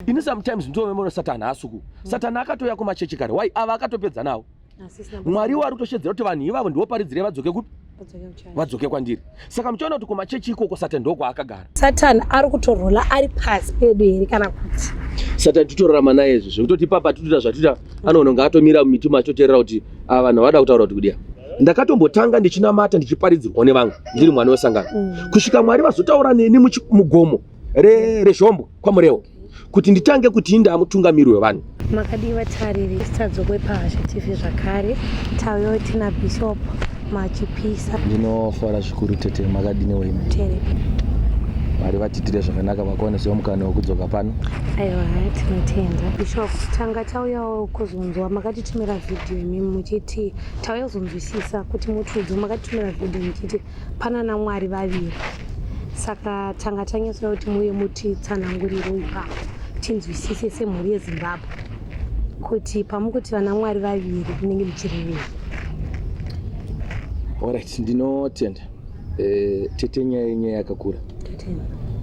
Ini sometimes ndinoona Satani haasuku. Satani akatouya kumachechi kare. Why? Ava akatopedza nawo. Mwari wari kutoshedzera kuti vanhu ivavo ndiwoparidzire vadzoke kupi? Vadzoke kwandiri. Saka muchiona kuti kumachechi ikoko Satani ndokwaakagara. Satani ari kutorola ari pasi pedu here kana kuti? Satani titorarama naye izvi zvekutoti ipapa titoita zvatita anoona kunge atomira mumiti machitoteerera kuti ava vanhu vada kutaura kuti kudiya. Ndakatombotanga ndichinamata ndichiparidzirwa nevamwe ndiri mwana wesangano. Kusvika Mwari vazotaura neni mugomo rezvombo kwaMurewo kuti nditange kuti inda mutungamiri wevanhu. Makadii vatariri tadzokwe paHasha TV zvakare tauyawo tina Bishop Machipisa. Ndinofara zvikuru tete, makadini wenyu? Tere. Mwari vatiitire zvakanaka vakuwanesewo mukana wekudzoka pano. Aiwa tinotenda. Bishop, tanga tauyawo kuzonzwa makatitumira vhidhiyo imi muchiti tauya kuzonzwisisa kuti mutiudze makatitumira vhidhiyo muchiti pana namwari vaviri saka tanga tanyatsoda kuti muuye mutitsananguriro ipapo tinzwisise semhuri yezimbabwe kuti pamukuti vana mwari vaviri munenge muchirevei. Alright, ndinotenda tete, nyaya yenyaya yakakura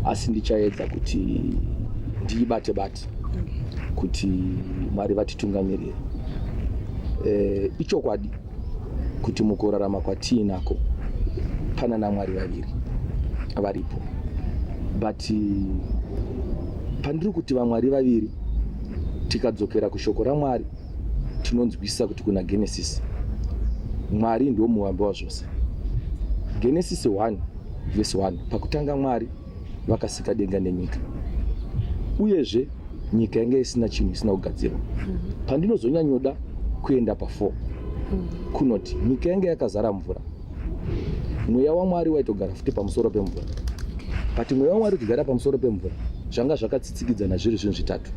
asi ndichaedza kuti ndiibate bate kuti Mwari vatitungamirire. Ichokwadi kuti mukurarama kwatiinako pana namwari vaviri varipo, but pandiri kuti vamwari vaviri, tikadzokera kushoko raMwari tinonzwisisa kuti kuna Genesis Mwari ndiwo muvambi wazvose. Genesis 1 vhesi 1, pakutanga Mwari vakasika denga nenyika, uyezve nyika yanga isina chinhu, isina kugadzirwa. Pandinozonyanyoda kuenda pa4 kunoti nyika yanga yakazara mvura, mweya waMwari waitogara futi pamusoro pemvura, but mweya waMwari uchigara pamusoro pemvura zvanga zvakatsitsikidzana zviri zvinhu zvitatu: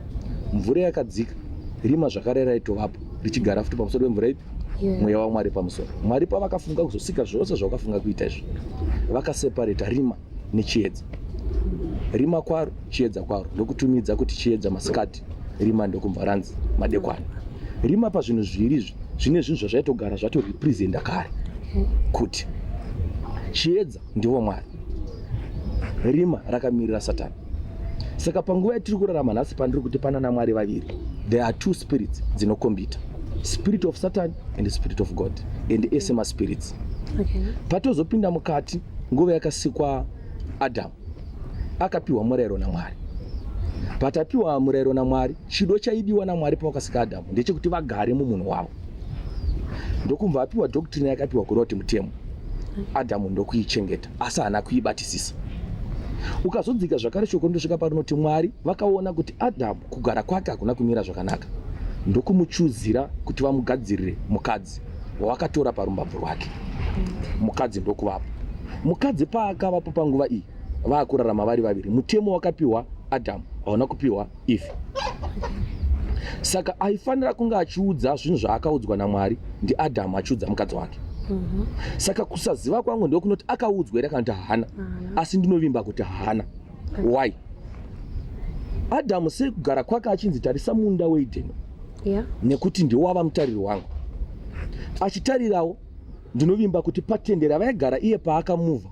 mvura yakadzika, rima zvakare raitovapo richigara futi pamusoro pemvura ipi? Mweya waMwari pamusoro. Mwari pavakafunga kuzosika zvose zvavakafunga kuita izvi, vakaseparata rima nechiedza, rima kwaro, chiedza kwaro, ndokutumidza kuti chiedza masikati, rima ndokumva ranzi madekwana. Rima pazvinhu zviviri izvi zvine zvinhu zvazvaitogara zvatorepresenta kare kuti chiedza ndivo Mwari, rima rakamirira Satani. Saka panguva yatiri kurarama nhasi, pandiri kuti pana namwari vaviri, there are two spirits dzinokombita, spirit of Satan and spirit of God, and ese maspirits. Patozopinda mukati, nguva yakasikwa Adamu akapiwa murayiro naMwari. Patapiwa murayiro naMwari, chido chaidiwa naMwari pavakasika Adamu ndechekuti vagare mumunhu wavo. Ndokumva apiwa doctrine yakapiwa kureva kuti mutemo, Adamu ndokuichengeta asi haana kuibatisisa. Ukazodzika zvakare shoko rindosvika parinoti Mwari vakaona kuti Adamu kugara kwake hakuna kumira zvakanaka, ndokumuchuzira kuti vamugadzirire mukadzi wavakatora parumbabvu rwake. Mukadzi ndokuvapo. Mukadzi paakavapo, panguva iyi vaakurarama vari vaviri. Mutemo wakapiwa Adamu hauna kupiwa Eve, saka aifanira kunge achiudza zvinhu zvaakaudzwa naMwari ndiAdhamu achiudza mukadzi wake. Saka kusaziva kwangu ndokunoti akaudzwa here kana kuti haana, asi ndinovimba kuti haana. Why? Adhamu sekugara kwake achinzi tarisa munda weEdheni nekuti ndiwo wava mutariri wangu, achitarirawo, ndinovimba kuti patende ravaigara iye paakamuvha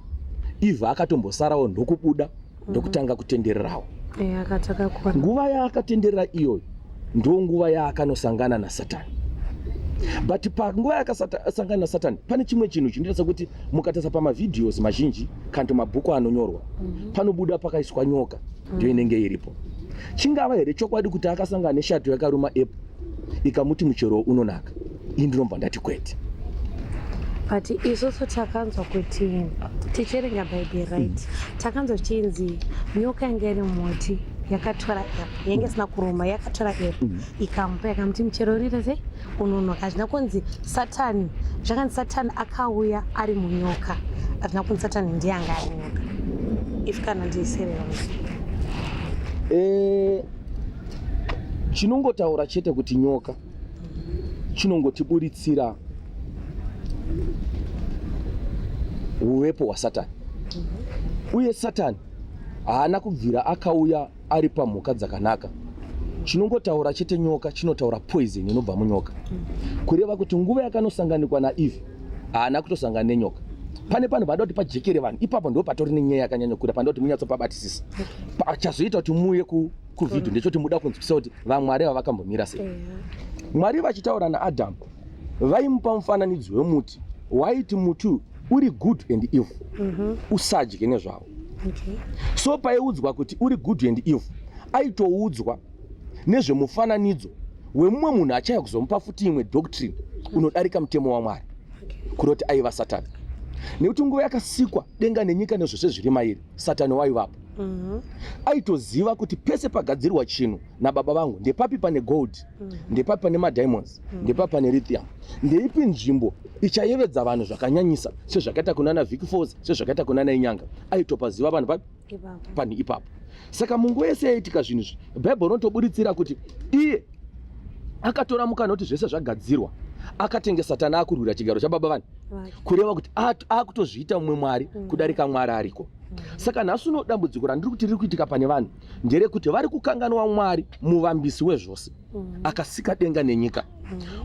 Ivha akatombosarawo ndokubuda ndokutanga kutendererawo. Nguva yaakatenderera iyoyo ndo nguva yaakanosangana naSatani. But panguva yaakasangana naSatani pane chimwe chinhu chinoita sekuti mukatarisa pamavideos mazhinji kana kuti mabhuku anonyorwa, panobuda pakaiswa nyoka ndio inenge iripo. Chingava here chokwadi kuti akasangana neshato yakaruma apple ikamuti muchero unonaka? Ini ndinobva ndati kwete. But isusu takanzwa kuti tichiverenga Bhaibheri, right, takanzwa zvichinzi nyoka yanga iri muti yakatora apple, yanga isina kuruma, yakatora apple ikamupa, ikamuti muchero unoita sei? Unonoka. Hazvina kunzi Satani, zvakanzi Satani akauya ari munyoka. Hazvina kunzi Satani ndiye anga ari nyoka, if kana ndiiserero. Chinongotaura chete kuti nyoka chinongotiburitsira uvepo hwaSatani, uye Satani haana kubvira akauya ari pamhuka dzakanaka. Chinongotaura chete nyoka chinotaura poison inobva munyoka, kureva kuti nguva yakanosanganikwa naEve haana kutosangana nenyoka. Pane panhu vanoda kuti pajekere vanhu ipapo, ndo patori nenyaya yakanyanya kukura panoda kuti munyatsopabatisisa, pachazoita kuti muuye ku Kuvhidhio ndechoti muda kunzwisisa kuti vamwari ava vakambomira sei. Mwari vachitaura naAdhamu vaimupa mufananidzo wemuti waiti muti uyu uri good and evil, usadye nezvavo. So paiudzwa kuti uri good and evil, aitoudzwa nezvemufananidzo wemumwe munhu achaya kuzomupa futi imwe doctrine unodarika mutemo waMwari, kuroti aiva Satani. Nekuti nguva yakasikwa denga nenyika nezvose zviri mairi, Satani waivapo. Aitoziva kuti pese pagadzirwa chinhu nababa vangu, ndepapi pane gold, ndepapi pane madiamonds, ndepapi pane lithium, ndeipi nzvimbo ichayevedza vanhu zvakanyanyisa, sezvakaita kunana Vic Falls, sezvakaita kunana Inyanga. Aitopaziva vanhu papi? Panhu ipapo. Saka munguva yese yaiitika zvinhu izvi, Bhaibheri rinotoburitsira kuti iye akatora mukana wekuti zvese zvagadzirwa, akatenge Satani akurwira chigaro chababa vanhu, kureva kuti akutozviita mumwe mwari kudarika Mwari ariko. Saka nhasi uno dambudziko randiri kuti riri kuitika pane vanhu nderekuti vari kukanganwa Mwari muvambisi wezvose, akasika denga nenyika.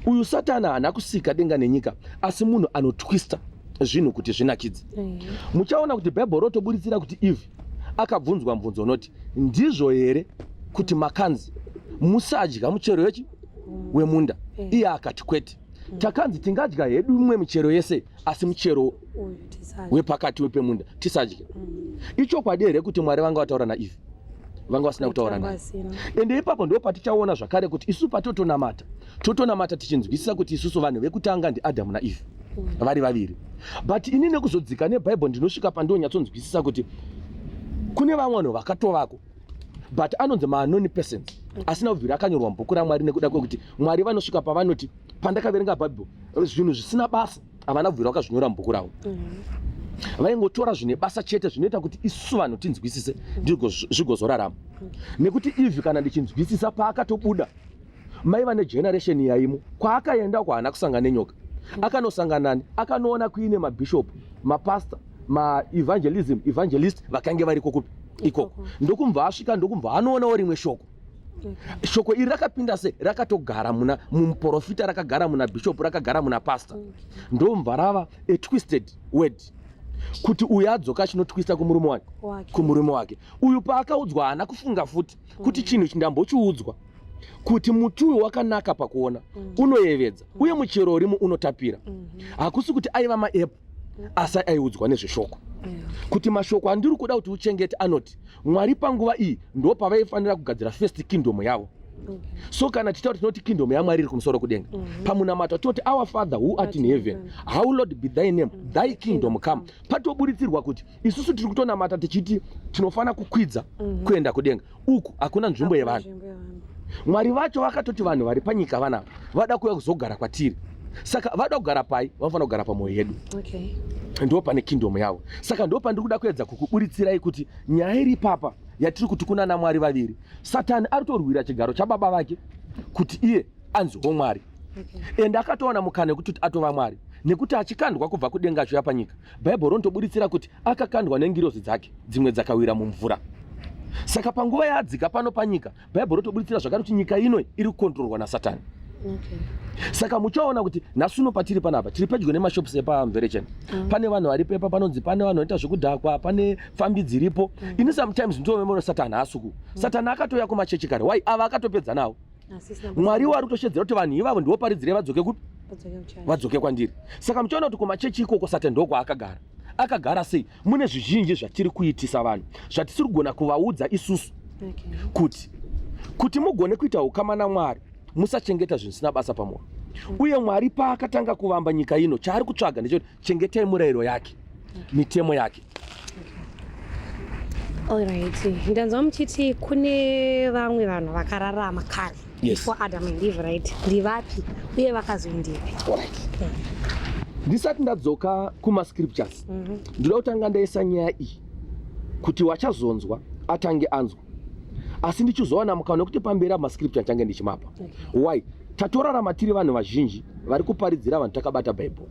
Uyu Satani haana kusika denga nenyika, asi munhu anotwista zvinhu kuti zvinakidze. Muchaona kuti Bhaibheri rotoburitsira kuti Eve akabvunzwa mubvunzo unoti, ndizvo here kuti makanzi musadya muchero wechi wemunda? Iye akati kwete, takanzi tingadya hedu imwe michero yese, asi muchero wepakati wepemunda tisadye. Ichokwadi here kuti Mwari vanga vataura naEve? Vanga vasina kutaura naye. Ende ipapo ndo patichaona zvakare kuti isu patotonamata, totonamata tichinzwisisa kuti isusu vanhu vekutanga ndiAdhamu naEve vari vaviri. But ini nekuzodzika neBhaibheri ndinosvika pandonyatsonzwisisa kuti kune vamwe vanhu vakatovako, but anonzi maanoni persons asina kubvira akanyorwa mubhuku raMwari, nekuda kwekuti Mwari vanosvika pavanoti, pandakaverenga Bhaibheri, zvinhu zvisina basa havana kubvira vakazvinyora mubhuku ravo. Vaingotora zvine basa chete, zvinoita kuti isu vanhu tinzwisise, zvigozorarama. Nekuti Eve, kana ndichinzwisisa, paakatobuda maiva negeneration yaimo. Kwaakaenda uko haana kusangana nenyoka, akanosangana nani? Akanoona kuine mabhishopu, mapasta, maevangelism, evangelist vakange variko kupi ikoko. Ndokumva asvika, ndokumva anoonawo rimwe shoko. Shoko iri rakapinda se rakatogara muna mumuprofita, rakagara muna bhishopu, rakagara muna pasta, ndomva rava a twisted word, kuti uyu adzoka achinotwista kumurume wake. Kumurume wake. Uyu paakaudzwa haana kufunga futi kuti chinhu ichi ndambochiudzwa kuti muti uyu wakanaka pakuona, unoyevedza, uye muchero urimo unotapira. Hakusi kuti aiva maapple, asi aiudzwa nezveshoko, kuti mashoko andiri kuda kuti uchengete anoti Mwari panguva iyi ndo pavaifanira kugadzira first kingdom yavo. So kana tichitaura, tinoti kingdom yaMwari iri kumusoro kudenga. Pamunamato tinoti, "Our Father who art in heaven, hallowed be thy name, thy kingdom come." Patoburitsirwa kuti isusu tiri kutonamata tichiti tinofanira kukwidza kuenda kudenga. Uku hakuna nzvimbo yevanhu. Mwari vacho vakatoti vanhu vari panyika vanava vada kuuya kuzogara kwatiri. Saka vada kugara pai? Vanofanira kugara pamwoyo yedu. Ndo pane kingdom yavo. Saka ndo pandiri kuda kuedza kukuburitsirai kuti nyaya iri papa yatiri kuti kuna namwari vaviri, Satani ari kutorwira chigaro chababa vake kuti iye anziwo Mwari. Ende akatowana mukana wekuti atova Mwari, nekuti achikandwa kubva kudenga achiuya panyika, Bhaibheri rinotoburitsira kuti akakandwa nengirozi dzake dzimwe dzakawira mumvura. Saka panguva yaadzika pano panyika, Bhaibheri rotoburitsira zvakare kuti nyika ino iri kukontrorwa naSatani. Saka muchaona kuti nhasi uno patiri panapa, tiri pedyo nemashops epaMverechena. Pane vanhu varipo ipa, panonzi pane vanhu vanoita zvekudhakwa, pane pfambi dziripo. Ini sometimes ndinoona Satani haasuku. Satani akatouya kumachechi kare. Wai ava akatopedza navo. Mwari wari kutoshedzera kuti vanhu ivavo ndivo paridzire vadzoke kupi? Vadzoke kwandiri. Saka muchaona kuti kumachechi ikoko Satani ndokwaakagara. Akagara sei? Mune zvizhinji zvatiri kuitisa vanhu zvatisiri kugona kuvaudza isusu, kuti mugone kuita ukama naMwari, musachengeta zvinhu zvisina basa pamwoyo. Uye Mwari paakatanga kuvamba nyika ino, chaari kutsvaga ndechekuti chengetai murayiro yake, mitemo yake. Alright, ndanzwa muchiti kune vamwe vanhu vakararama kare before Adam and Eve, right? Ndivapi uye vakazoendepi? Alright. Ndisati ndadzoka kumascriptures, ndoda kutanga ndaisa nyaya iyi kuti wachazonzwa atange anzwa, asi ndichizowana mukana wekuti pamberi apa mascripture ndichange ndichimapa. Why tatorarama tiri vanhu vazhinji vari kuparidzira vanhu takabata Bhaibheri,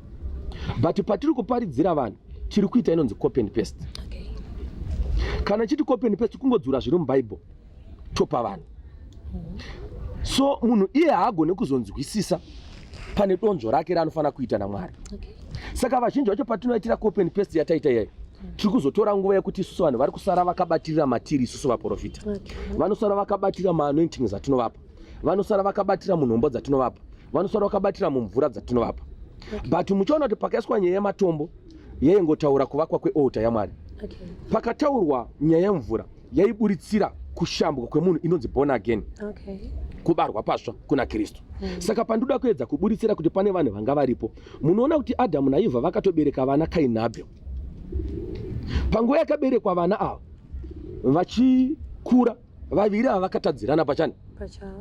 but patiri kuparidzira vanhu tiri kuita inonzi copy and paste. Kana chiti copy and paste, kungodzura zviri mubhaibheri topa vanhu. So munhu iye haagone kuzonzwisisa pane donzvo rake raanofanira kuita naMwari. Saka vazhinji vacho patinoitira copy and paste yataita iyayo, Tiri kuzotora nguva yekuti isusu vanhu vari kusara vakabatirira matiri isusu vaprofita. Vanosara vakabatira maanointings atinovapa, vanosara vakabatira munhombo dzatinovapa, vanosara vakabatira mumvura dzatinovapa. But muchiona kuti pakaiswa nyaya yematombo yaingotaura kuvakwa kwealtar yaMwari. Pakataurwa nyaya yemvura yaiburitsira kushambwa kwemunhu inonzi born again. Kubarwa patsva kuna Kristu. Saka pandoda kuedza kuburitsira kuti pane vanhu vanga varipo, munoona kuti Adhamu naEvha vakatobereka vana Kaini naAbel. Panguva yakaberekwa vana ava vachikura, vaviri ava vakatadzirana pachani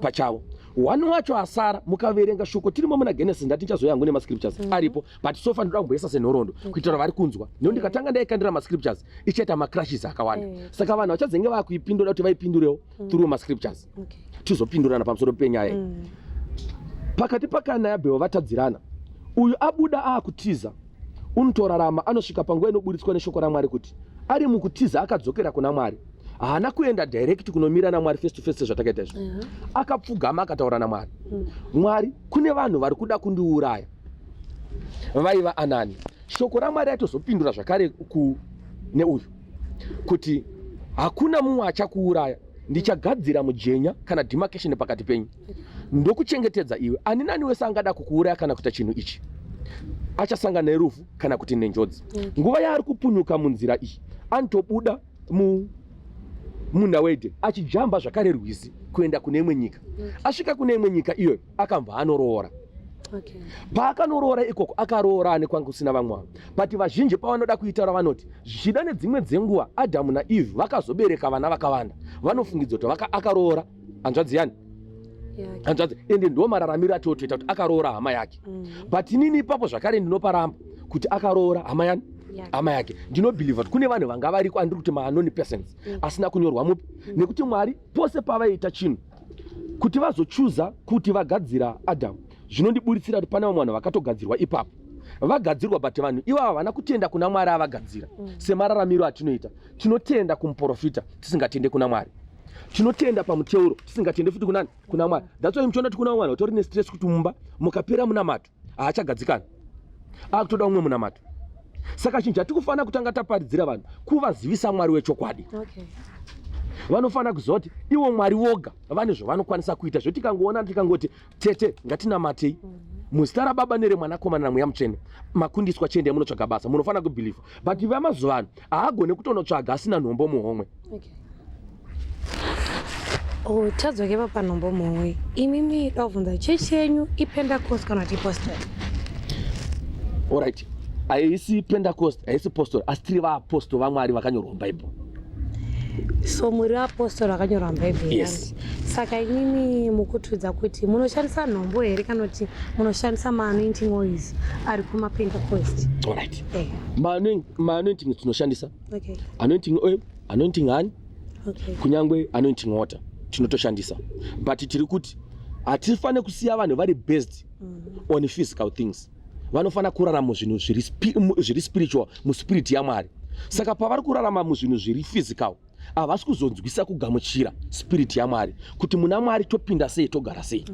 pachavo. One wacho asara, mukaverenga shoko tirimo muna Genesis, ndati ndichazoya hangu nemascriptures aripo, but so far ndoda kumboisa senhoroondo kuitira vari kunzwa, nekuti ndikatanga ndaikandira mascriptures ichaita macrashes akawanda. Saka vanhu vachazenge vakuipindura kuti vaipindurewo through mascriptures. Tizopindurana pamusoro penyaya iyi. Pakati paKaini naAbel vatadzirana, uyu abuda aakutiza unotorarama, anosvika panguva inoburitswa neshoko raMwari kuti ari mukutiza akadzokera kuna Mwari. Haana kuenda direct kunomira naMwari face to face sezvatakaita izvo. Akapfugama akataura naMwari. Mwari, kune vanhu vari kuda kundiuraya, vaiva anani? Shoko raMwari raitozopindura zvakare kune uyu kuti hakuna mumwe achakuuraya, ndichagadzira mujenya kana demarcation pakati penyu ndokuchengetedza iwe. Ani nani wese angada kukuuraya kana kuita chinhu ichi achasangana nerufu kana kuti nenjodzi. Nguva yaari kupunyuka munzira iyi, anotobuda mumunda weEdeni achijamba zvakare rwizi kuenda kune imwe nyika. Asvika kune imwe nyika iyoyo, akabva anoroora. Paakanoroora ikoko, akaroora ane kwanga kusina vamwe vanhu, but vazhinji pavanoda kuitaura vanoti zvichida nedzimwe dzenguva Adhamu naEve vakazobereka vana vakawanda, vanofungidza kuti akaroora hanzvadzi yani hanzvadzi, ende ndo mararamiro atiotoita kuti akaroora hama yake. But inini ipapo zvakare ndinoparamba kuti akaroora hama yani hama yake. Ndinobhilivha kuti kune vanhu vanga variko andiri kuti maanoni persons asina kunyorwa mupi, nekuti Mwari pose pavaiita chinhu kuti vazochuza kuti vagadzira Adhamu, zvinondiburitsira kuti pane vamwe vanhu vakatogadzirwa ipapo vagadzirwa, but vanhu ivava havana kutenda kuna Mwari avagadzira. Semararamiro atinoita, tinotenda kumuprofita tisingatende kuna Mwari, tinotenda pamuteuro tisingatende futi kunani? Kuna Mwari. That's why muchiona kuti kuna vamwe vanhu vatori nestress kuti mumba mukapera munamato haachagadzikana, akutoda umwe munamato. Saka chinhu chatikufanira kutanga taparidzira vanhu kuvazivisa Mwari wechokwadi. Vanofanira kuziva kuti ivo Mwari voga vane zvavanokwanisa kuita. Zvo tikangoona tikangoti tete ngatinamatei muzita raBaba nereMwanakomana naMweya Mutsvene, makundiswa, chiendai munotsvaga basa. Munofanira kubhilivha, but vamazuva ano haagone kutonotsvaga asina nhombo muhomwe. Okay. Oh, tadzoke panhombo muhomwe. Imimi ndabvunza, chechi yenyu iPentecost kana kuti ipostori? Alright, haisi Pentecost, haisi postori, asi tiri vaapostori vaMwari vakanyorwa muBhaibheri. So muri vapostori vakanyorwa muBhaibheri? Yes. Saka imimi mukutudza kuti munoshandisa nhombo here kana kuti munoshandisa maanointing oils ari kumapentecost? Alright, maanointing tinoshandisa anointing oil, anointing honey, kunyangwe anointing water tinotoshandisa, but tiri kuti hatifaniri kusiya vanhu vari based on physical things. Vanofanira kurarama muzvinhu zviri spiritual, muspirit yaMwari. Saka pavari kurarama muzvinhu zviri physical, havasi kuzonzwisa kugamuchira spirit yaMwari, kuti muna Mwari topinda sei, togara sei.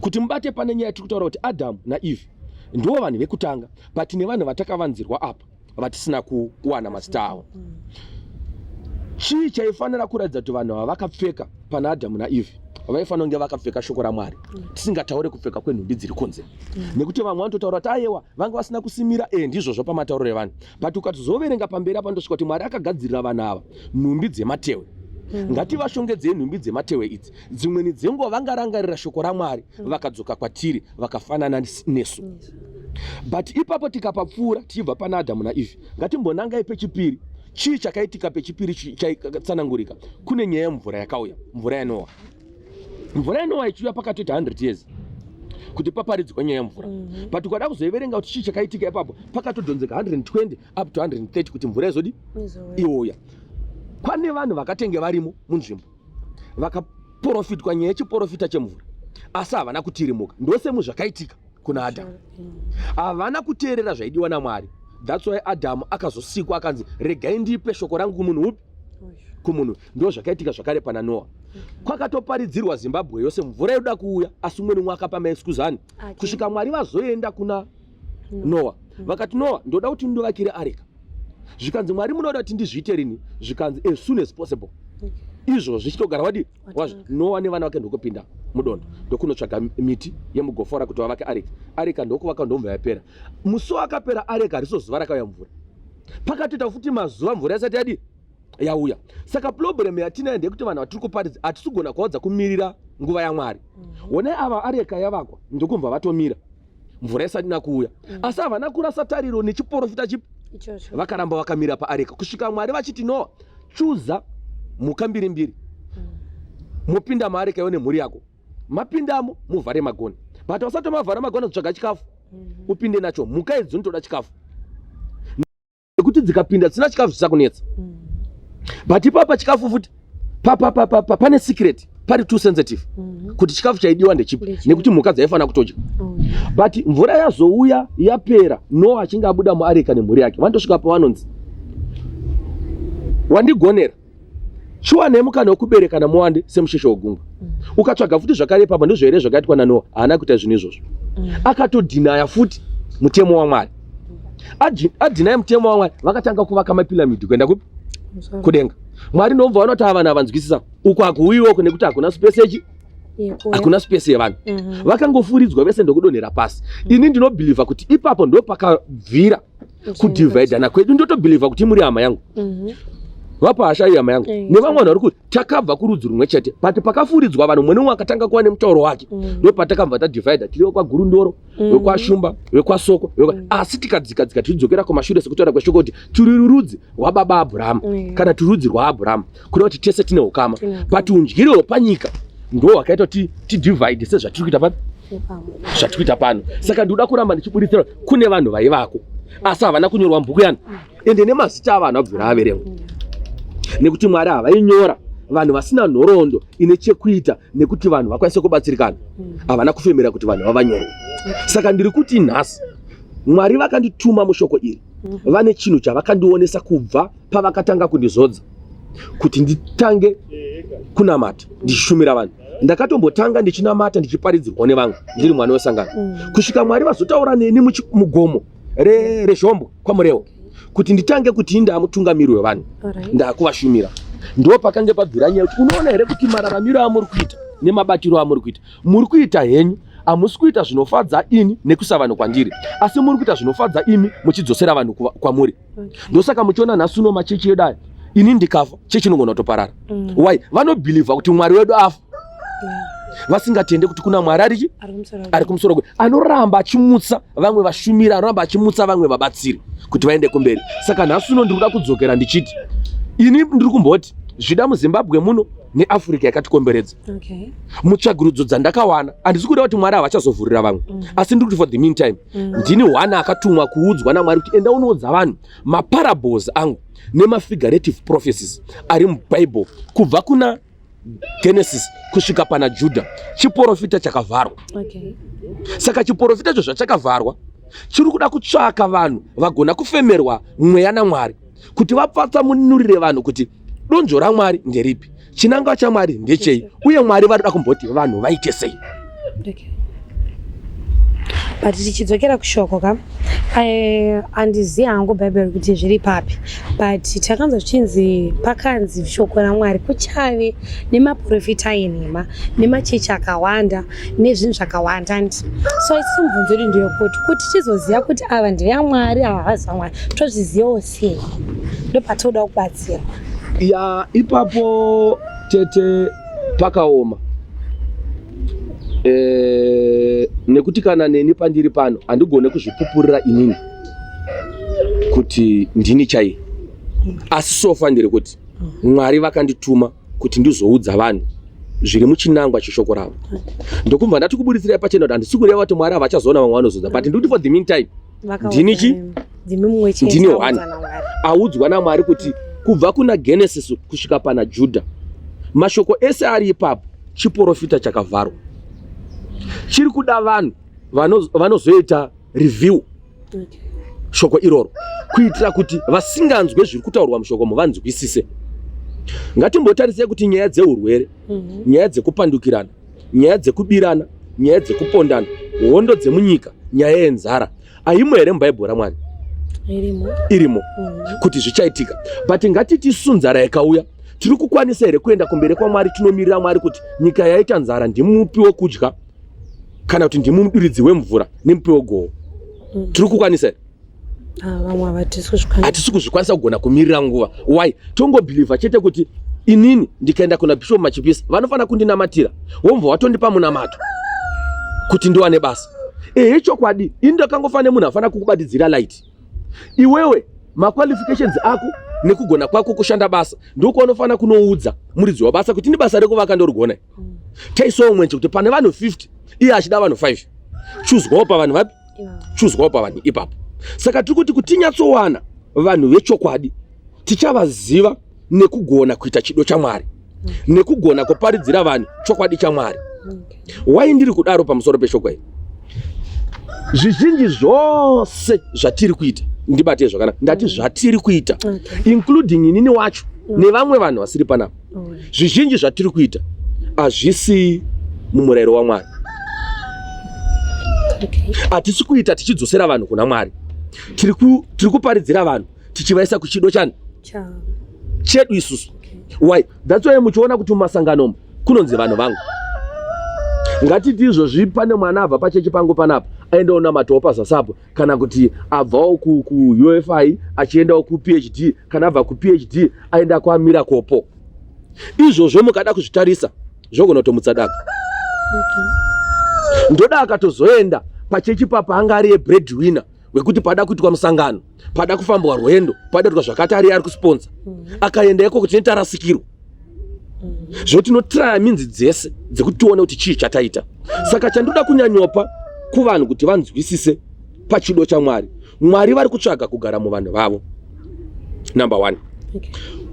Kuti mubate pane nyaya tiri kutaura kuti Adhamu naEve ndo vanhu vekutanga, but nevanhu vatakavanzirwa apa vatisina kuwana mazita avo. Chii chaifanira kuratidza kuti vanhu ava vakapfeka pana Adhamu naEve? Vaifanira kunge vakapfeka shoko raMwari, tisingataure kupfeka kwenhumbi dziri kunze, nekuti vamwe vanototaura kuti ayewa, vanga vasina kusimira. E, ndizvozvo pamatauriro evanhu, but ukatozoverenga pamberi apa ndosvika kuti Mwari akagadzirira vanhu ava nhumbi dzematewe. Ngativashongedzei nhumbi dzematewe idzi, dzimweni dzenguva vangarangarira shoko raMwari, vakadzoka kwatiri vakafanana nesu. But ipapo tikapapfuura tichibva pana Adhamu naEve, ngatimbonangai pechipiri. Chii chakaitika pechipiri chaitsanangurika? Kune nyaya yemvura yakauya, mvura yaNoa. Mvura yaNoa ichiuya, pakatoita 100 years kuti paparidzwa nyaya yemvura. But ukada kuzoiverenga kuti chii chakaitika ipapo, pakatodhonzeka 120 up to 130 kuti mvura izodi iouya. Pane vanhu vakatenge varimo munzvimbo vakaprofitwa nyaya yechiprofita chemvura, asi havana kutirimuka. Ndosemu zvakaitika kuna Adhamu, havana kuteerera zvaidiwa naMwari. That's why Adhamu akazosikwa akanzi regai ndipe shoko rangu kumunhu upi? Kumunhu. Ndo zvakaitika zvakare pana Noa. Kwakatoparidzirwa Zimbabwe yose mvura yoda kuuya, asi umwe nomwe akapa maexcuse ani kusvika Mwari vazoenda kuna Noa, vakati, "Noa, ndoda kuti ndovakire areka." Zvikanzi, "Mwari, munoda kuti ndizviite rini?" Zvikanzi, "As soon as possible." Izvozvo zvichitogara wadi wazvo, Noa nevana vake ndokupinda mudondo, ndokunotsvaga miti yemugofora kuti vavake areka. Areka ndokuvaka, ndomva yapera. Musi wakapera areka hariso zuva rakauya mvura. Pakatoita futi mazuva mvura isati yadi yauya. Saka problem yatinayo ndeyekuti vanhu vatiri kuparidza hatisi kugona kuvaudza kumirira nguva yaMwari. Honai, ava areka yavakwa, ndokumva vatomira mvura isati nakuuya. Asi havana kurasa tariro nechiprofita chipi? Ichocho. Vakaramba vakamira paareka kusvika Mwari vachiti, "Noa, chuza mhuka mbiri mbiri, mupinda maareka iwe nemhuri yako. Mapindamo, muvhare magoni, but usati mavhara magoni, tsvaga chikafu upinde nacho. Mhuka idzi dzinotoda chikafu, nekuti dzikapinda dzisina chikafu zvisakunetsa." But ipapa chikafu futi pane secret, pari too sensitive kuti chikafu chaidiwa ndechipi, Ndechipi. nekuti mhuka dzaifanira kutodya. But mvura yazouya yapera, Noa achinge abuda muareka nemhuri yake, vanotosvika pavanonzi, "Wandigonera, chiwanei mukana wekuberekana muwande semusheshe wegungwa." Ukatsvaga futi zvakare ipapa, ndizvo here zvakaitwa naNoa? Haana kuita zvinhu izvozvo. Akatodhinaya futi mutemo waMwari. Adhinaya mutemo waMwari, vakatanga kuvaka mapiramidhi kuenda kupi? Kumusoro. Kudenga. Mwari ndomva vanoti ava vanhu havanzwisisa, uku hakuuyiwoko nekuti hakuna space yechi Yekuuya. Hakuna space yevanhu. Vakangofuridzwa vese ndokudonhera pasi. Ini ndinobhilivha kuti ipapo ndo pakabvira kudhivhaidhana kwedu. Ndotobhilivha kuti muri hama yangu, vapa hasha ihama yangu, nevamwe vanhu vari kuti takabva kurudzi rumwe chete, but pakafuridzwa vanhu, mumwe nemumwe akatanga kuva nemutauro wake. Ndo patakabva tadhivhaidha, tiri wekwaGurundoro, wekwaShumba, wekwaSoko, asi tikadzika dzika tichidzokera kumashure, sekutaura kweshoko kuti tiri rudzi rwababa Abhurahama, kana tiri rudzi rwaAbhurahama, kureva kuti tese tine ukama. Tine ukama. But undyire hwepanyika ndo hwakaita kuti tidhivhaidhe sezvatiri kuita papi? Ipapo. Zvatiri kuita pano. Saka ndinoda kuramba ndichiburitsira, kune vanhu vaivako asi havana kunyorwa mubhuku yani, ende nemazita avanhu abvira averengwa, nekuti Mwari havainyora vanhu vasina nhoroondo ine chekuita nekuti vanhu vakwanise kubatsirikana. Havana kufemera kuti vanhu vavanyorwe. Saka ndiri kuti nhasi Mwari vakandituma mushoko iri, vane chinhu chavakandionesa kubva pavakatanga kundizodza kuti nditange kunamata ndichishumira vanhu. Ndakatombotanga ndichinamata ndichiparidzirwa nevamwe ndiri mwana wesangano, kusvika Mwari vazotaura neni mugomo reZhombo kwaMurewo kuti nditange kuti ndamutungamiri wevanhu, ndakuvashumira. Ndo pakange pabvira nyaya kuti unoona here kuti mararamiro amuri kuita nemabatiro amuri kuita, muri kuita henyu, hamusi kuita zvinofadza ini nekuisa vanhu kwandiri, asi muri kuita zvinofadza imi muchidzosera vanhu kwamuri. Ndosaka muchiona nhasi uno machechi edu aya, ini ndikafa chechi inogona kutoparara. Why? Vanobhilivha kuti Mwari wedu afa, vasingatende kuti kuna Mwari arichi Ari kumusoro. Ari kumusoro kwe, anoramba achimutsa vamwe vashumiri, anoramba achimutsa vamwe vabatsiri kuti vaende kumberi. Saka nhasi uno ndiri kuda kudzokera ndichiti ini ndiri kumboti zvida muZimbabwe muno neAfrica yakatikomberedza, mutsvagurudzo dzandakawana, handisi kuda kuti Mwari havachazovhurira vamwe, asi ndiri kuti for the meantime ndini one akatumwa kuudzwa naMwari kuti enda unoudza vanhu maparables angu nemafigurative prophecies ari muBible kubva kuna Genesis kusvika pana Judha. Chiprofita chakavharwa. Saka chiprofita icho zvachakavharwa, chiri kuda kutsvaka vanhu vagona kufemerwa mweya naMwari kuti vapatsanurire vanhu kuti donzvo raMwari nderipi, chinangwa chaMwari ndechei, uye Mwari varikuda kumboti vanhu vaite sei. Okay. But tichidzokera kushoko ka, handizivi hangu Bhaibheri kuti zviri papi, but takanzwa zvichinzi pakanzi shoko raMwari kuchave nemaprofita enhema nemachechi akawanda nezvinhu zvakawanda ndi. So isusu mubvunzo wedu ndeyekuti kuti tizoziva kuti ava ndevamwari, ava havazi vamwari, tozvizivawo sei? Ndopatoda kubatsira. Ya, ipapo tete pakaoma, nekuti kana neni pandiri pano handigone kuzvipupurira inini kuti ndini chaiye, asi so far ndiri kuti Mwari vakandituma kuti ndizoudza vanhu zviri muchinangwa cheshoko ravo. Ndokubva ndati kubudisirai pachena kuti handisi kureva kuti Mwari havachazoona vamwe vanozodza, but ndikuti for the meantime ndini chi? Ndimi mumwe chete Ndini audzwa one naMwari. Audzwa naMwari kuti kubva kuna Genesis kusvika pana Judha, mashoko ese ari ipapo chiprofita chakavharwa, chiri kuda vanhu vanozoita review shoko iroro kuitira kuti vasinganzwe zviri kutaurwa mushokomo vanzwisise. Ngatimbotarisei kuti nyaya dzeurwere, nyaya dzekupandukirana, nyaya dzekubirana, nyaya dzekupondana, hondo dzemunyika, nyaya yenzara, haimo here muBhaibheri raMwari? Irimo kuti zvichaitika. But ngatiti isu nzara yakauya, tiri kukwanisa here kuenda kumberi kwaMwari tinomirira Mwari kuti nyika yaita nzara, ndimupi wokudya, kana kuti ndimuduridzi wemvura nemupi wegoho? Tiri kukwanisa here? Ah, vamwe havatisi kuzvikwanisa. Hatisi kuzvikwanisa kugona kumirira nguva. Why? Tongobhilivha chete kuti inini ndikaenda kuna Bishop Machipisa vanofanira kundinamatira, womva watondipa munamato kuti ndiwane basa. Ehe, chokwadi, ini ndakangofanira munhu afanira kukubatidzira light. Iwewe maqualifications ako nekugona kwako kushanda basa ndokwaunofanira kunoudza muridzi wabasa kuti ini basa rekuvaka ndorigona. Taisawo mwenje kuti pane vanhu 50, iye achida vanhu 5, chuzwawo pavanhu vapi? Chuzwawo pavanhu ipapo. Saka tiri kuti tinyatsowana vanhu vechokwadi, tichavaziva nekugona kuita chido chaMwari, nekugona kuparidzira vanhu chokwadi chaMwari. Wai ndiri kudaro pamusoro peshoko iri? Zvizhinji zvose zvatiri kuita, ndibate zvakanaka, ndati zvatiri kuita, including inini wacho nevamwe vanhu vasiri panapa, zvizhinji zvatiri kuita hazvisi mumurayiro waMwari. Hatisi kuita tichidzosera vanhu kuna Mwari. Tiri kuparidzira vanhu tichivaisa kuchido chani? Chedu isusu. Why? That's why muchiona kuti mumasangano umu kunonzi vanhu vangu. Ngatiti izvozvi pane mwana abva pachechi pangu panapa, aendawo namatawo pazasapo, kana kuti abvawo kuUFI achiendawo kuPhD, kana abva kuPhD aenda kwaMirakopo. Izvozvo mukada kuzvitarisa zvogona kutomutsa daka. Ndoda akatozoenda pachechi papa anga ari yebreadwinner wekuti pada kuitwa musangano, pada kufambwa rwendo, pada kuitwa zvakati, ari ari kusponsa, akaenda ikoko tine tarasikirwa. Zvino tinotraya minzi dzese dzekuti tione kuti chii chataita. Saka chandoda kunyanyopa kuvanhu kuti vanzwisise pachido chaMwari, Mwari vari kutsvaga kugara muvanhu vavo. Number one,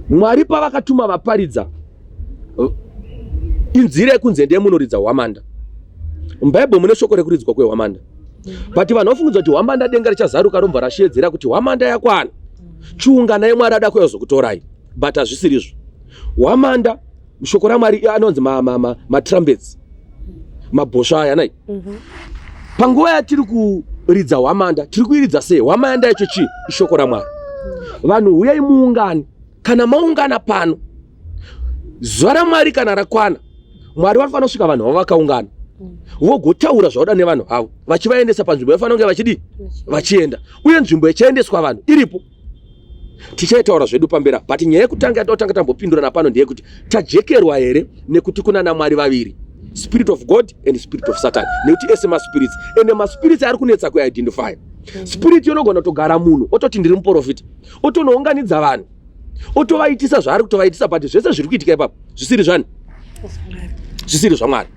Mwari pavakatuma vaparidza inzira yekunze ndiye munoridza hwamanda. MuBhaibheri mune shoko rekuridzwa kwehwamanda, but vanhu vafungidza kuti hwamanda denga richazaruka romva rasheedzera kuti hwamanda yakwana, chiunganai, Mwari ada kuyazokutorai. But hazvisirizvo. Hwamanda shoko raMwari anonzi matrumpets, mabhosva aya nai. Panguva yatiri kuridza hwamanda, tiri kuiridza sei hwamanda yacho? Chii? Ishoko raMwari. Vanhu huyai muungane. Kana maungana pano, zuva raMwari kana rakwana, Mwari vanofanira kusvika vanhu vavo vakaungana, vogotaura zvauda nevanhu vavo, vachivaendesa panzvimbo yafanira kunge vachidii, vachienda. Uye nzvimbo ichaendeswa vanhu iripo, tichaitaura zvedu pamberi. But nyaya yekutanga yatotanga tambopindurana pano ndeyekuti tajekerwa here nekuti kuna naMwari vaviri, spirit of God and spirit of Satan, nekuti ese maspirits, ende maspirits ari kunetsa kuidentify. Spirit yonogona kutogara munhu ototi ndiri muprofita, otonounganidza vanhu, otovaitisa zvaari kutovaitisa, but zvese zviri kuitika ipapo zvisiri zvani? Zvisiri zvaMwari.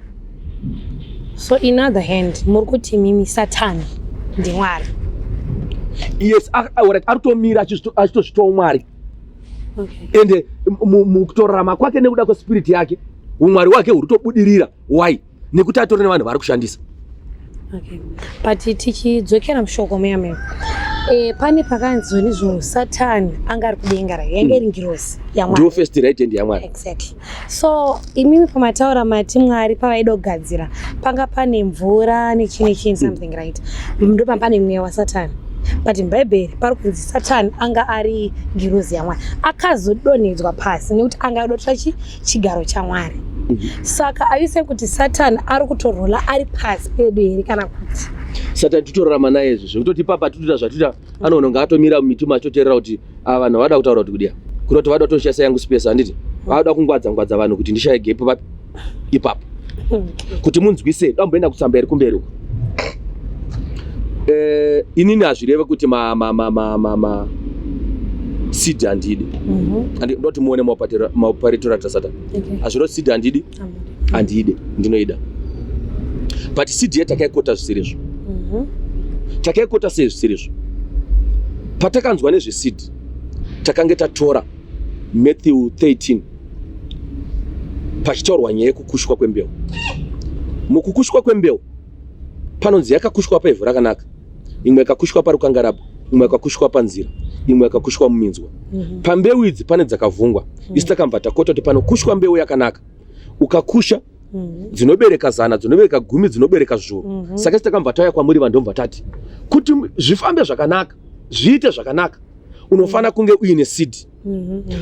So in other hand, muri kuti mimi Satani ndiMwari? Yes, alright, ari kutomira achitozvitawo Mwari. Ende mukutorarama kwake nekuda kwespiriti yake, umwari wake huri kutobudirira. Why? Nekuti atori nevanhu vari kushandisa. Okay. But tichidzokera mushoko muya muya, pane pakanzi nezvo Satani anga ari kudenga, ra yange iri ngirozi yaMwari. Ndiwo first right hand yaMwari. Exactly. So imimi pamataura mati Mwari pavaida kugadzira panga pane mvura nechii nechii, something, right? Ndopa pane mweya waSatani. But muBhaibheri pari kunzi Satani anga ari ngirozi yaMwari, akazodonhedzwa pasi nekuti anga adotora chigaro chaMwari. Saka are you saying kuti Satani ari kutorora ari pasi pedu here, kana kuti? Satani titorarama naye izvi, zvekutoti ipapa titoita zvatiita, anoona kunge atomira mumiti machoteerera kuti ava vanhu vada kutaura kuti kudiya kuda kuti vada kutoshandisa yangu space, handiti vada kungwadza ngwadza vanhu kuti ndishaye gap papi ipapo. Kuti munzwise, damboenda kutsamba iri kumberi uko. Inini hazvireve kuti ma ma ma ma ma ma seed handidi. Andi ndoti muone maoperator atasata. Hazvireve seed handidi, handide, ndinoida, but seed yatakaikota zvisirizvo. Takaikota sei zvisirizvo? Patakanzwa nezveseed, takange tatora Matthew 13 pachitaurwa nyaya yekukushwa kwembeu. Mukukushwa kwembeu panonzi yakakushwa paivhu rakanaka, imwe yakakushwa parukangarabwe, imwe yakakushwa panzira, imwe yakakushwa muminzwa. Pambeu idzi pane dzakavhungwa. Isu takambva takota kuti panokushwa mbeu yakanaka, ukakusha, dzinobereka 100, dzinobereka 10, dzinobereka zviuru. Saka isi takambva tauya kwamuri vanhu, ndobva tati kuti zvifambe zvakanaka. zviite zvakanaka unofanira kunge uine seed.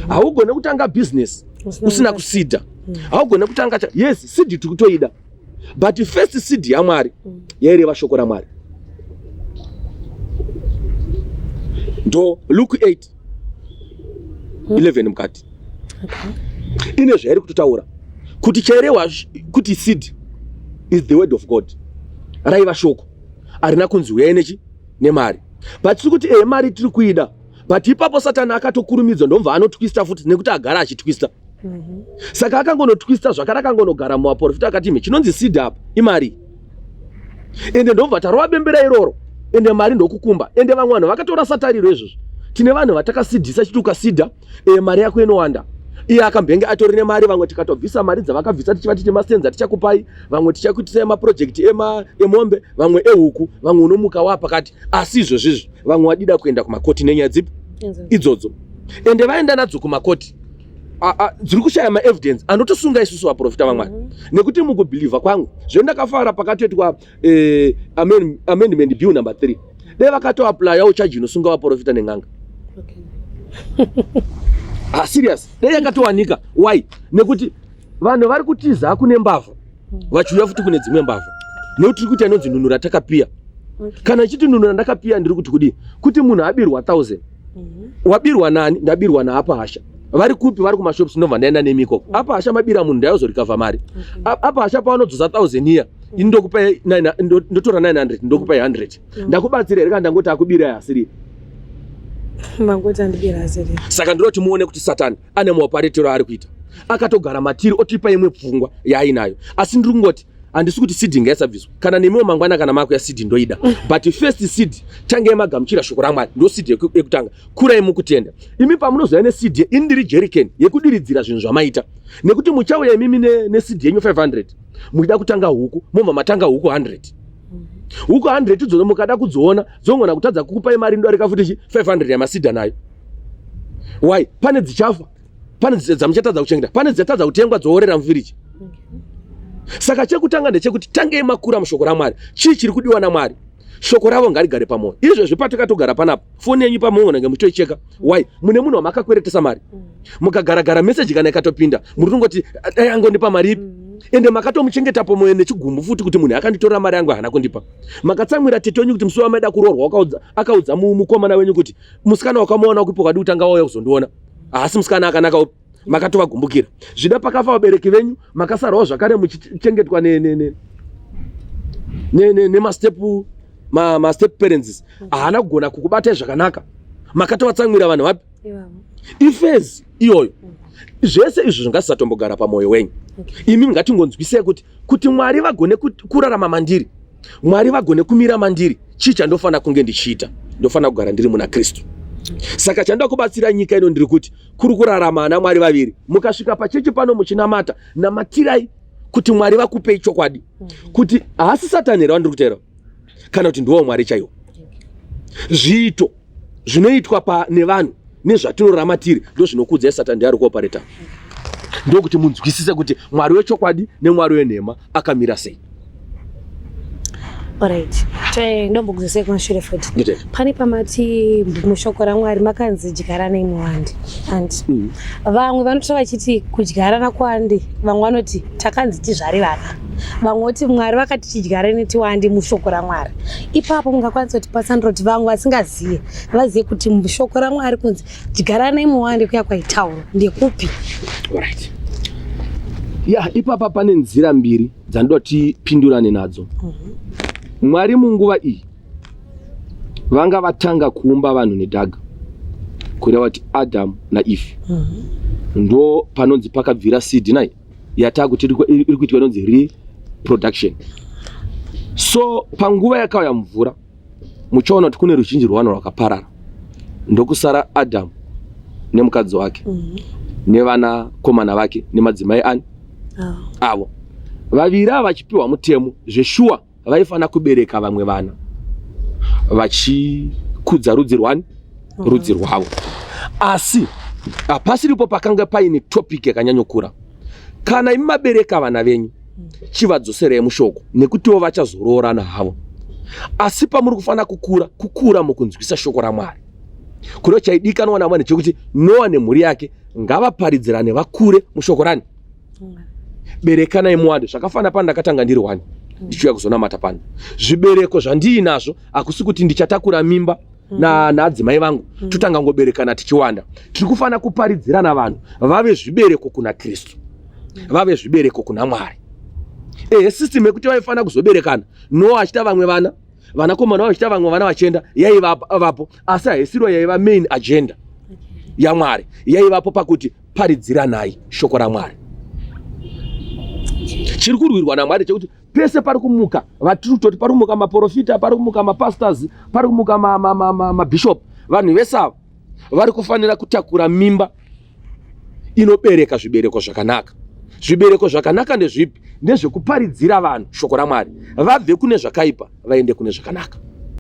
Haugone kutanga business usina kuseeda. Haugone kutanga yes, seed tiri kutoida, but first seed yaMwari yaireva shoko raMwari. Ndo Luke 8 11 mukati ine zvairi kutotaura kuti chairehwa kuti seed is the word of God, raiva shoko, harina kunzi uyai nechi nemari. But tiri kuti ehe, mari tiri kuida, but ipapo Satani akatokurumidza, ndomva anotwista futi, nekuti agara achitwista. Saka akangonotwista zvakare, akangonogara muvaprofita, akati ime chinonzi seed apa imari, ende ndobva tarova bembera iroro, ende mari ndokukumba. Ende vamwe vanhu vakatorasa tariro izvozvo. Tine vanhu vatakaseedisa chiti ukaseeda mari yako inowanda, iye akambenge atori nemari. Vamwe tikatobvisa mari dzavakabvisa, tichivati temasenza tichakupai, vamwe tichakuitisai maprojects emombe, vamwe ehuku, vamwe unomuka wapakati. Asi izvozvizvi vamwe vadida kuenda kumakoti nenyaya dzipi idzodzo, ende vaenda nadzo kumakoti, dziri kushaya maevidence anotosunga isusu vaprofita vamwari. Nekuti mukubelieva kwangu, zvendakafara pakatoitwa amendment bill number 3, dai vakatoapplyawo charge inosunga vaprofita nen'anga. Ah, serious, dai yakatowanika. Why? Nekuti vanhu vari kutiza kune mbavha, vachiuya futi kune dzimwe mbavha, nekuti tiri kuita inonzi nunura takapiya. Kana ichiti nunura ndakapiya, ndiri kuti kudii? Kuti munhu abirwa 1000, wabirwa nani? Ndabirwa naapa hasha. Vari kupi? Vari kumashops. Ndobva ndaenda nemi ikoko. Apa hasha mabira munhu, ndayozorikavha mari. Apa hasha pavanodzosa 1000 iya, ini ndokupai ndotora 900, ndokupai 100. Ndakubatsira here kana ndangoti akubirai asiri? Mangoti andibira asiri. Saka ndinoti muone kuti Satani ane maoperatero aari kuita, akatogara matiri, otipa imwe pfungwa yaainayo. Asi ndiri kungoti handisi kuti seed ngaisabviswa. Kana nemiwo mangwana kana mako yaseed ndoida, but first seed tange magamuchira shoko raMwari, ndo seed yekutanga. Kurai mukutenda. Imi pamunozouya neseed, ini ndiri jerrycan yekudiridzira zvinhu zvamaita, nekuti muchauya imimi neseed yenyu 500, muchida kutanga huku, mobva matanga huku 100. Huku 100 idzodzo mukada kudziona, dzogona kutadza kukupai mari inodarika futi chi 500 yamaseeda nayo. Why? Pane dzichafa, pane dzamuchatadza kuchengeta, pane dzichatadza kutengwa, dzoorera mufiriji. Saka chekutanga ndechekuti tangei makura mushoko raMwari. Chii chiri kudiwa naMwari? Shoko ravo ngarigare pamwoyo. Izvezvi patakatogara panapa, foni yenyu pamuonenge muchitoicheka. Why? Mune munhu wamakakweretesa mari. Mukagaragara, meseji kana ikatopinda, muri kungoti dai angondipa mari ipi. Ende makatomuchengeta pamwoyo nechigumbu futi kuti munhu akanditorera mari yangu, haana kundipa. Makatsamwira tete wenyu kuti musi wamaida kuroorwa akaudza mukomana wenyu kuti musikana wakamuona kupi, wakadi kutanga wauya kuzondiona, haasi musikana akanaka upi. Makatovagumbukira. Zvida pakafa vabereki venyu, makasarawo zvakare muchichengetwa nemastep mastep parents, haana kugona kukubatai zvakanaka. Makatovatsamwira vanhu vapi? Ivavo. Iphase iyoyo. Zvese izvo zvingasatombogara pamwoyo wenyu. Imi ngatingonzwisei kuti Mwari vagone kurarama mandiri, Mwari vagone kumira mandiri, chii chandofanira kunge ndichiita? Ndofanira kugara ndiri muna Kristu. Saka chandoda kubatsira nyika ino, ndiri kuti kuri kurarama ana Mwari vaviri. Mukasvika pachechi pano muchinamata, namatirai kuti Mwari vakupei chokwadi kuti haasi Satani here wandiri kutaura, kana kuti ndiwo Mwari chaiwo. Zviito zvinoitwa pa nevanhu nezvatinorarama tiri ndo zvinokuudzai Satani ndiye ari kuoperate. Ndokuti munzwisise kuti Mwari wechokwadi neMwari wenhema akamira sei. Alright, ndombokudzosai kumashure futi. Ndite. Pane pamati mushoko raMwari makanzi dyaranai muwande, and vamwe vanotora vachiti kudyarana kwande, vamwe vanoti takanzi tizvare vana, vamwe voti Mwari vakati tidyarane tiwande mushoko raMwari. Ipapo mungakwanisa kutipatsanura kuti vamwe vasingazive vazive kuti mushoko raMwari kunzi dyaranai muwande kuya kwaitaurwa ndekupi? Alright. Ya, ipapa pane nzira mbiri dzandinoda tipindurane nadzo. Mwari munguva iyi vanga vatanga kuumba vanhu nedhaga, kureva kuti Adamu naEve. Ndo panonzi pakabvira seed nai yatakuti iri kuitwa inonzi reproduction. So panguva yakauya mvura, muchaona kuti kune ruzhinji rwevanhu rwakaparara, ndokusara Adamu nemukadzi wake nevanakomana vake nemadzimai ani avo. Vaviri ava vachipiwa mutemo, zveshuwa vaifanira kubereka vamwe vana vachikudza rudzi rwani? Rudzi rwavo. Asi hapasiripo pakanga paine topic yakanyanyokura. Kana imi mabereka vana venyu, chivadzoserei mushoko, nekutiwo vachazoroorana havo. Asi pamuri kufanira kukura, kukura mukunzwisa shoko raMwari. Kuno chaidikanwa naMwari chekuti Noa nemhuri yake ngavaparidzirane vakure mushoko rani. Berekanai muwande zvakafanana pano ndakatanga ndiri wani ndichiuya kuzonamata pano. Zvibereko zvandiinazvo hakusi kuti ndichatakura mimba naadzimai vangu totanga ngoberekana tichiwanda. Tiri kufanira kuparidzirana vanhu vave zvibereko kuna Kristu, vave zvibereko kuna Mwari. Ehe, system yekuti vaifanira kuzoberekana Noa achiita vamwe vana, vanakomana vavo vachiita vamwe vana vachienda, yaivapo, asi haisiro yaiva main agenda yaMwari. Yaivapo pakuti paridziranai shoko raMwari. Chiri kurwirwa naMwari chekuti pese pari kumuka vatiri kutoti pari kumuka maprofita, pari kumuka mapastors, pari kumuka mabishop, vanhu vese ava vari kufanira kutakura mimba inobereka zvibereko zvakanaka. Zvibereko zvakanaka ndezvipi? Ndezvekuparidzira vanhu shoko raMwari, vabve kune zvakaipa vaende kune zvakanaka.